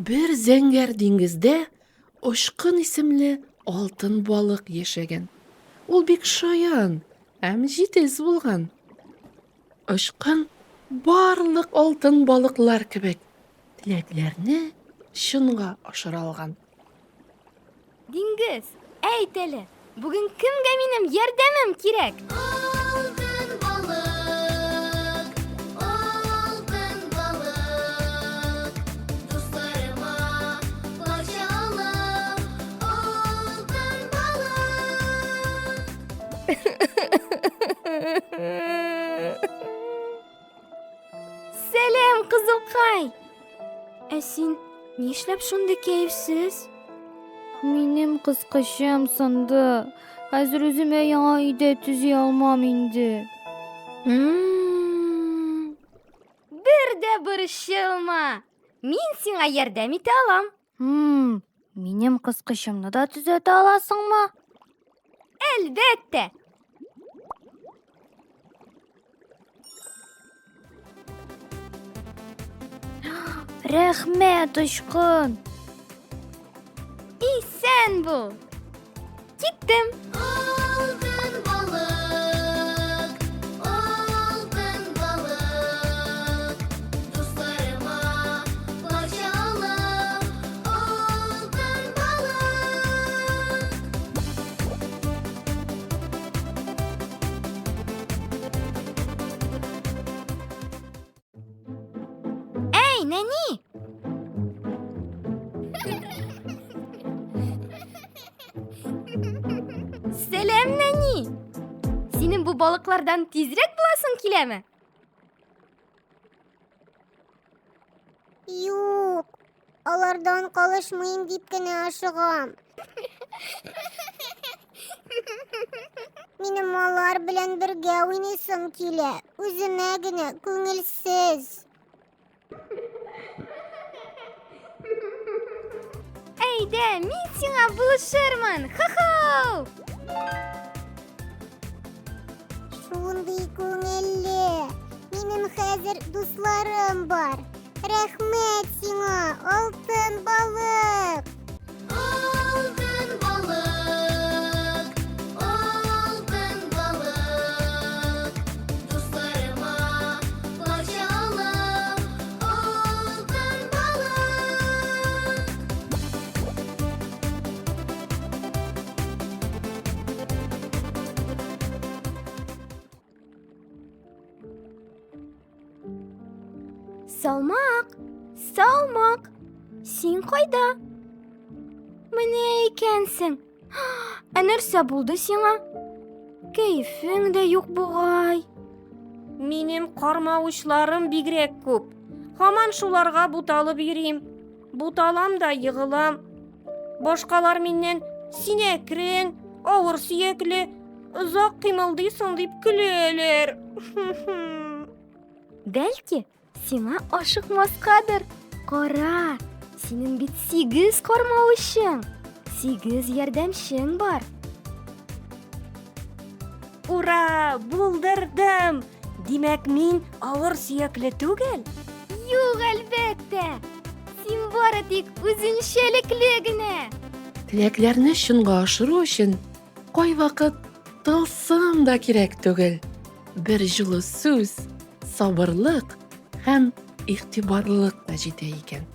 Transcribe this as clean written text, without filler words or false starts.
Бер зәңгәр диңгездә Очкын исемле алтын балык яшәгән. Ул бик шаян һәм җитез булган. Очкын барлык алтын балыклар кебек теләкләрне чынга ашыра алган. Диңгез, әйт әле, бүген кемгә минем ярдәмем кирәк? Алтын балык, алтын балык, дусларыма патшалык, алтын балык. Сәлам, кызылкай! Ә син нишләп шундый кәефсез? Минем кыскычым сынды. Хәзер үземә яңа өйдә төзи алмам инде. Бер дә борчылма. Мин сиңа ярдәм итә алам. Хм, минем кыскычымны да төзәтә аласыңмы? Әлбәттә. Рәхмәт, очкын. Исән бул. Киттем. Алтын балык, алтын балык, дусларыма патшалык, алтын балык. Әй, нәни! Сәлам, нәни! Синең бу балыклардан тизрәк буласың киләме? Юк, алардан калышмыйм дип кенә ашыгам. Минем алар белән бергә уйныйсым килә. Үземә генә күңелсез. Әйдә, мин сиңа булышырмын. Хо-хо! Шундый күңелле. Минем хәзер дусларым бар. Рәхмәт сиңа, алтын балык. Алтын балык, алтын балык, дусларыма патшалык, алтын балык. Салмак, салмак, син кайда? Менә икәнсең. Ә нәрсә булды сиңа? Кәефең дә юк бугай. Минем кармавычларым бигрәк күп. Һаман шуларга буталып йөрим. Буталам да егылам. Башкалар миннән син әкрен, авыр сөякле, озак кыймылдыйсың дип көләләр. Бәлки, сиңа ашыкмаскадыр. Кара, синең бит сигез кармавычың, сигез ярдәмчең бар. Ура, булдырдым! Димәк, мин авыр сөякле түгел? Юк, әлбәттә! Син бары тик үзенчәлекле генә! Теләкләрне чынга ашыру өчен кайвакыт тылсым да кирәк түгел. Бер җылы сүз, сабырлык һәм игътибарлылык та җитә икән.